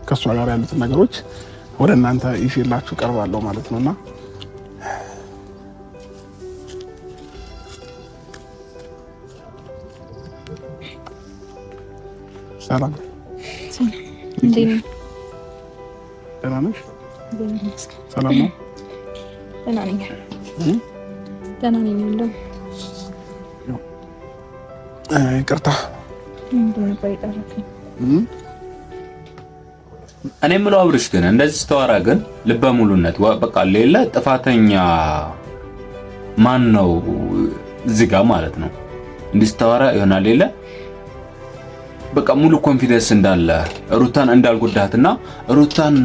ከእሷ ጋር ያሉትን ነገሮች ወደ እናንተ ይዤላችሁ ቀርባለሁ ማለት ነውና ሰላም፣ ደህና ነሽ? ሰላም ነው? ደህና ነኝ። ደህና ነኝ። ይቅርታ። እኔ የምለው አብርሽ ግን እንደዚህ ስተዋራ ግን ልበ ሙሉነት በቃ ሌለ ጥፋተኛ ማን ነው እዚህ ጋር ማለት ነው። እንዲህ ስተዋራ ይሆናል ሌለ በቃ ሙሉ confidence እንዳለ ሩታን እንዳልጎዳትና ሩታን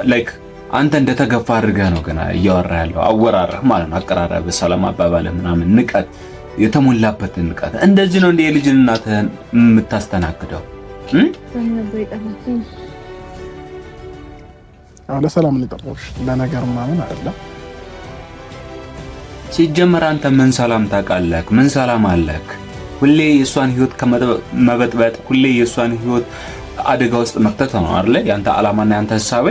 like አንተ እንደተገፋ አድርገህ ነው ገና እያወራ ያለው አወራረህ ማለት ነው። አቀራረብ፣ ሰላም አባባልህ ምናምን ንቀት የተሞላበትን ንቀት። እንደዚህ ነው እንደ የልጅ እናትህን የምታስተናግደው? ለሰላም ነው የጠራሁሽ፣ ለነገር ምናምን አይደለም። ሲጀመር አንተ ምን ሰላም ታውቃለህ? ምን ሰላም አለክ? ሁሌ የእሷን ህይወት ከመበጥበጥ ሁሌ የእሷን ህይወት አደጋ ውስጥ መክተት ነው አይደለ? ያንተ ዓላማና ያንተ ሀሳቤ።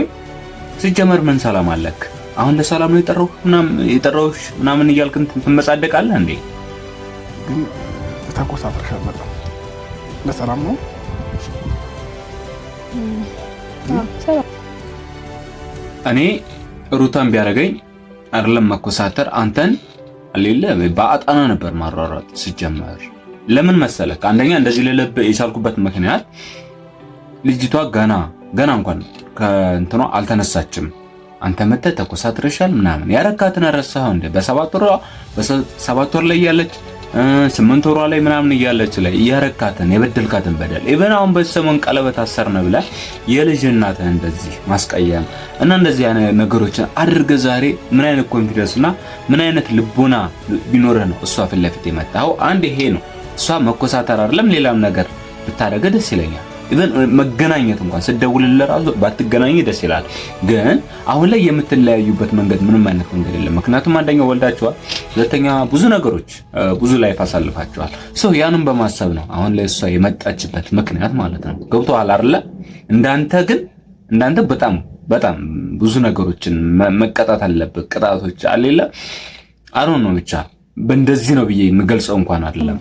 ሲጀመር ምን ሰላም አለክ? አሁን ለሰላም ነው የጠራሁህ ምናምን የጠራሁሽ ምናምን እያልክ እንትን ትመጻደቃለህ እንዴ? ግን ተኮሳትረሻል በጣም። ለሰላም ነው። እኔ ሩታን ቢያደርገኝ አይደለም መኮሳተር አንተን አሌለ በአጣና ነበር ማሯሯጥ ሲጀመር። ለምን መሰለክ? አንደኛ እንደዚህ ልልብ የቻልኩበት ምክንያት ልጅቷ ገና ገና እንኳን ከእንትኗ አልተነሳችም። አንተ መተህ ተኮሳትረሻል ምናምን ያረካትን ረሳኸው እንዴ? በሰባት ወር ላይ እያለች 8 ወሯ ላይ ምናምን እያለች ላይ ያረካትን የበደልካትን በደል even አሁን በሰሞን ቀለበት አሰርነ ብለህ የልጅ እናትህን እንደዚህ ማስቀየም እና እንደዚህ አይነት ነገሮችን አድርገህ ዛሬ ምን አይነት confidence እና ምን አይነት ልቦና ቢኖርህ ነው እሷ ፊት ለፊት የመጣኸው? አንድ ይሄ ነው። እሷ መኮሳተር አይደለም ሌላም ነገር ብታደርገ ደስ ይለኛል። even መገናኘት እንኳን ስደውልልህ ራሱ ባትገናኝ ደስ ይላል። ግን አሁን ላይ የምትለያዩበት መንገድ ምንም አይነት መንገድ የለም። ምክንያቱም አንደኛው ወልዳችኋል፣ ሁለተኛ ብዙ ነገሮች ብዙ life አሳልፋችኋል። so ያንን በማሰብ ነው አሁን ላይ እሷ የመጣችበት ምክንያት ማለት ነው። ገብቶሃል አይደለ? እንዳንተ ግን እንዳንተ በጣም በጣም ብዙ ነገሮችን መቀጣት አለብህ። ቅጣቶች አሌለ አሮን ነው ብቻ በእንደዚህ ነው ብዬ የምገልጸው እንኳን አይደለም።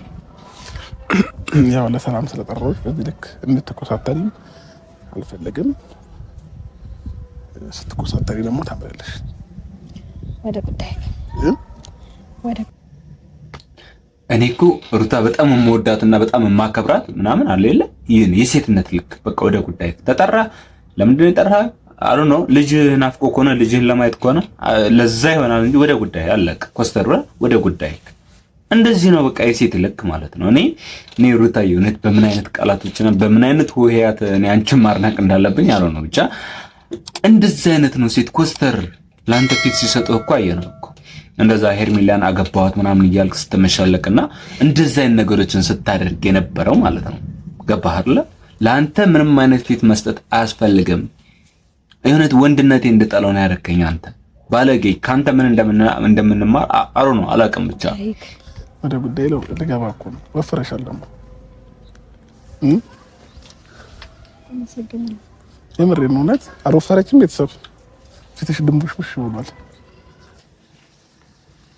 ያው ለሰላም ስለጠራሁሽ በዚህ ልክ እንድትኮሳተሪ አልፈልግም። ስትኮሳተሪ ደግሞ ታምሪያለሽ። ወደ ጉዳይ ወደ እኔ እኮ ሩታ በጣም የምወዳትና በጣም የማከብራት ምናምን አለ የለ ይህን የሴትነት ልክ በቃ ወደ ጉዳይ ተጠራ። ለምንድን ነው የጠራ? አሩ ነው ልጅ ናፍቆ ከሆነ ልጅህን ለማየት ከሆነ ለዛ ይሆናል እንጂ ወደ ጉዳይ አለቅ ኮስተር ብለህ ወደ ጉዳይ እንደዚህ ነው በቃ የሴት ልክ ማለት ነው። እኔ ሩታ የእውነት በምን አይነት ቃላቶችና በምን አይነት ሆሄያት እኔ አንቺን ማድነቅ እንዳለብኝ አለው ነው ብቻ እንደዚህ አይነት ነው ሴት ኮስተር ለአንተ ፊት ሲሰጠው እኮ አየህ ነው እኮ እንደዛ ሄርሜላን አገባኋት ምናምን እያልክ ስትመሻለቅና እንደዛ አይነት ነገሮችን ስታደርግ የነበረው ማለት ነው። ገባህ አይደለ? ለአንተ ምንም አይነት ፊት መስጠት አያስፈልግም። የእውነት ወንድነቴ እንድጠላው ነው ያደረከኝ አንተ ባለጌ። ከአንተ ምን እንደምንማር አሮ ነው አላውቅም ብቻ ወደ ጉዳይ ልገባ እኮ ነው። ወፍረሻል ደግሞ የምሬን ነው። እውነት አልወፈረችም። ቤተሰብ ፊትሽ ድንቡሽቡሽ ብሏል።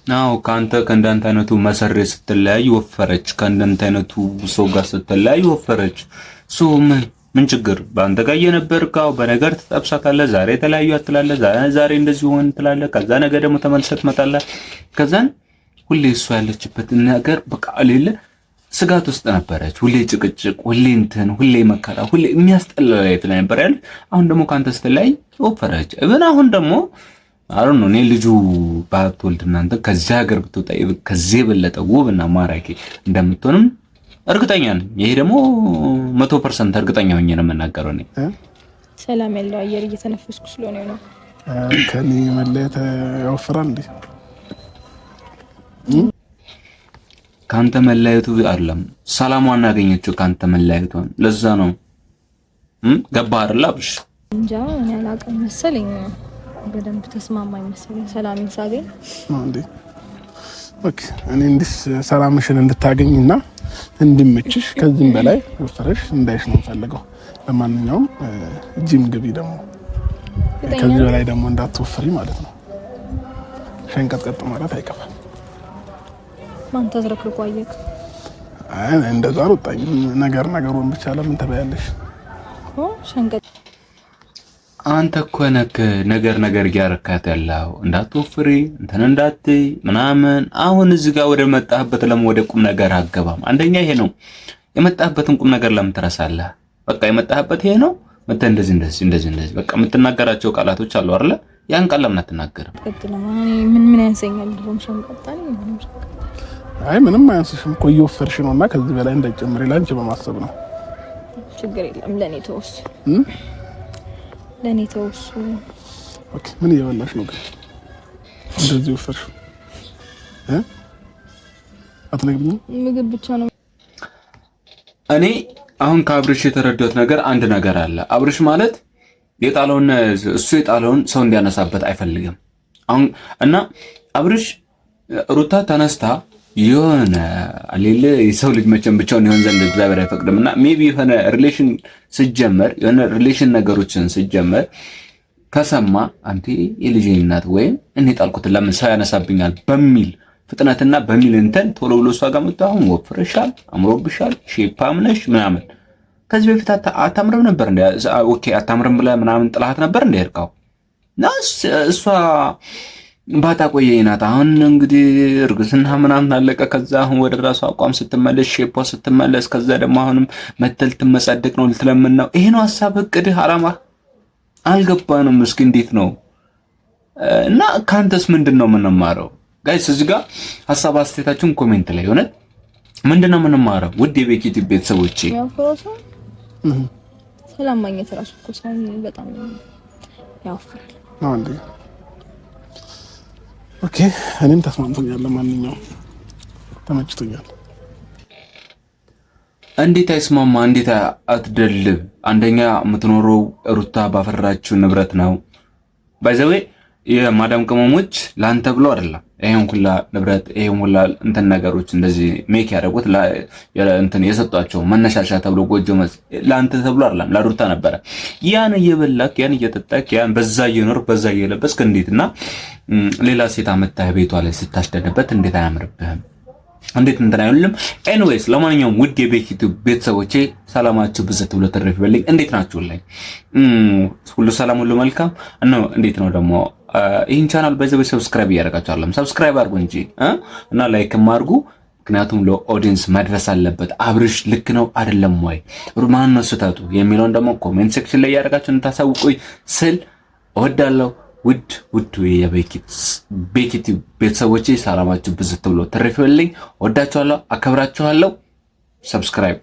አዎ ከአንተ ከእንዳንተ አይነቱ መሰሬ ስትለያይ ወፈረች። ከእንዳንተ አይነቱ ሰው ጋር ስትለያይ ወፈረች። so ምን ምን ችግር በአንተ ጋር እየነበርክ በነገር ትጠብሳታለህ። ዛሬ የተለያዩ አትላለህ፣ ዛሬ እንደዚህ ሆን ትላለህ። ከዛ ነገ ደግሞ ተመልሰህ ትመጣለህ። ከዛን ሁሌ እሷ ያለችበት ነገር በቃ ሌለ ስጋት ውስጥ ነበረች። ሁሌ ጭቅጭቅ፣ ሁሌ እንትን፣ ሁሌ መከራ፣ ሁሌ የሚያስጠላ life ላይ ነበር ያለ። አሁን ደግሞ ከአንተ ስትለያይ ወፈረች። እብን አሁን ደግሞ አሁን ነው እኔ ልጁ ባትወልድ እናንተ ከዚህ ሀገር ብትወጣ ከዚህ የበለጠ ውብና ማራኪ እንደምትሆንም እርግጠኛ ነኝ። ይሄ ደግሞ 100% እርግጠኛ ሆኜ ነው የምናገረው። እኔ ሰላም ያለው አየር እየተነፈስኩ ስለሆነ ነው። ከኔ መለየት ያወፍራል እንዴ? ከአንተ መለያየቱ አይደለም ሰላሟን አገኘችው ከአንተ መለያየቷን። ለዛ ነው ገባህ አይደል አብርሽ? እንጃ እኔ አላውቅም መሰለኝ በደንብ ተስማማኝ መሰለኝ ሰላሜን ሳገኝ እንዴ። okay እኔ እንዲህ ሰላምሽን እንድታገኝና እንዲመችሽ ከዚህም በላይ ወፍረሽ እንዳይሽ ነው የምፈልገው። ለማንኛውም ጂም ግቢ ደግሞ ከዚህ በላይ ደግሞ እንዳትወፍሪ ማለት ነው። ሸንቀጥቀጥ ማለት አይከፋም። ማን ተዝረክርኮ አየክ? አይ እንደዛ አልወጣኝም። ነገር ነገሩን ብቻ ለምን ትበያለሽ? ሸንቀጥ አንተ እኮ ነህ ነገር ነገር እያረካት ያለው እንዳትወፍሪ እንትን እንዳትይ ምናምን። አሁን እዚህ ጋር ወደ መጣህበት ለምን ወደ ቁም ነገር አገባም? አንደኛ ይሄ ነው የመጣህበትን ቁም ነገር ለምን ትረሳለህ? በቃ የመጣህበት ይሄ ነው። መተህ እንደዚህ እንደዚህ እንደዚህ እንደዚህ በቃ የምትናገራቸው ቃላቶች አሉ አይደለ? ያን ቃል ለምን አትናገርም? ምን ምን ያንሰኛል? ድሮም ሸንቀጣ ነኝ። ምንም ሸንቀጣ አይ ምንም አያንስሽም እኮ እየወፈርሽ ነውና ከዚህ በላይ እንዳይጨምር ላንቺ በማሰብ ነው። ችግር የለም ለኔ ተወሱ፣ ለኔ ተወሱ። Okay ምን እየበላሽ ነው ግን እንደዚህ ወፈርሽ? አትነግሪኝም? ምግብ ብቻ ነው። እኔ አሁን ከአብርሽ የተረዳሁት ነገር አንድ ነገር አለ። አብርሽ ማለት የጣለውን እሱ የጣለውን ሰው እንዲያነሳበት አይፈልግም። አሁን እና አብርሽ ሩታ ተነስታ የሆነ አሌለ የሰው ልጅ መቼም ብቻውን የሆን ዘንድ እግዚአብሔር አይፈቅድም እና maybe የሆነ relation ስጀመር የሆነ relation ነገሮችን ስጀመር ከሰማ አንተ የልጄ እናት ወይም እኔ ጣልኩትን ለምን ሰው ያነሳብኛል በሚል ፍጥነትና በሚል እንትን ቶሎ ብሎ እሷ ጋር መጥቶ አሁን ወፍረሻል፣ አምሮብሻል፣ shape ኣም ነሽ ምናምን ከዚህ በፊት አታምርም ነበር እንዴ? Okay አታምርም ብለህ ምናምን ጥላት ነበር እንደ ሄድከው እሷ ባጣ ቆየኝ ናት። አሁን እንግዲህ እርግዝና ምናምን አለቀ። ከዛ አሁን ወደ ራሷ አቋም ስትመለስ shape ዋ ስትመለስ፣ ከዛ ደግሞ አሁንም መተል ትመጻደቅ ነው ልትለምን ነው። ይሄ ነው ሀሳብ፣ እቅድህ፣ አላማ አልገባንም። እስኪ እንዴት ነው እና ከአንተስ ምንድን ነው የምንማረው? Guys እዚህ ጋር ሀሳብ አስተያየታችሁን comment ላይ ሆነ ምንድን ነው የምንማረው? ውድ የቤኪ ቲዩብ ቤተሰቦቼ ሰላም ማግኘት እራሱ እኮ ሰውን በጣም ያወፍራል። ነው እንዴ? Okay እኔም ተስማምቶኛል። ለማንኛውም ተመችቶኛል። እንዴት አይስማማ? እንዴት አትደልብ? አንደኛ የምትኖረው ሩታ ባፈራችው ንብረት ነው። By the way የማዳም ቅመሞች ለአንተ ብሎ አይደለም ይሄን ሁላ ንብረት ይሄን ሁላ እንትን ነገሮች እንደዚህ make ያደረጉት እንትን የሰጧቸው መነሻሻ ተብሎ ጎጆ ለአንተ ተብሎ አይደለም ለሩታ ነበረ። ያን እየበላክ ያን እየጠጣክ ያን በዛ እየኖርክ በዛ እየለበስክ እንዴት እና ሌላ ሴት አመጣህ ቤቷ ላይ ስታሽደንበት እንዴት አያምርብህም? እንዴት እንትን አይሆንም? Anyways ለማንኛውም ውድ የቤኪ ቲዩብ ቤተሰቦቼ ሰላማችሁ ብዝት ብሎ ትርፍ ይበልኝ። እንዴት ናችሁልኝ? ሁሉ ሰላም፣ ሁሉ መልካም ነው። እንዴት ነው ደግሞ ይህን ቻናል በዚህ subscribe እያደረጋችሁ አይደለም? Subscribe አድርጉ እንጂ እና like ም አድርጉ። ምክንያቱም ለ audience መድረስ አለበት። አብርሽ ልክ ነው አይደለም ወይ ማን ነው ስህተቱ የሚለውን ደግሞ comment section ላይ እያደረጋችሁ እንድታሳውቁኝ ስል እወዳለሁ። ውድ ውድ የቤኪ ቲዩብ ቤተሰቦቼ ሰላማችሁ ብዝት ብሎ ትርፍ ይበልኝ። ወዳችኋለሁ፣ አከብራችኋለሁ። Subscribe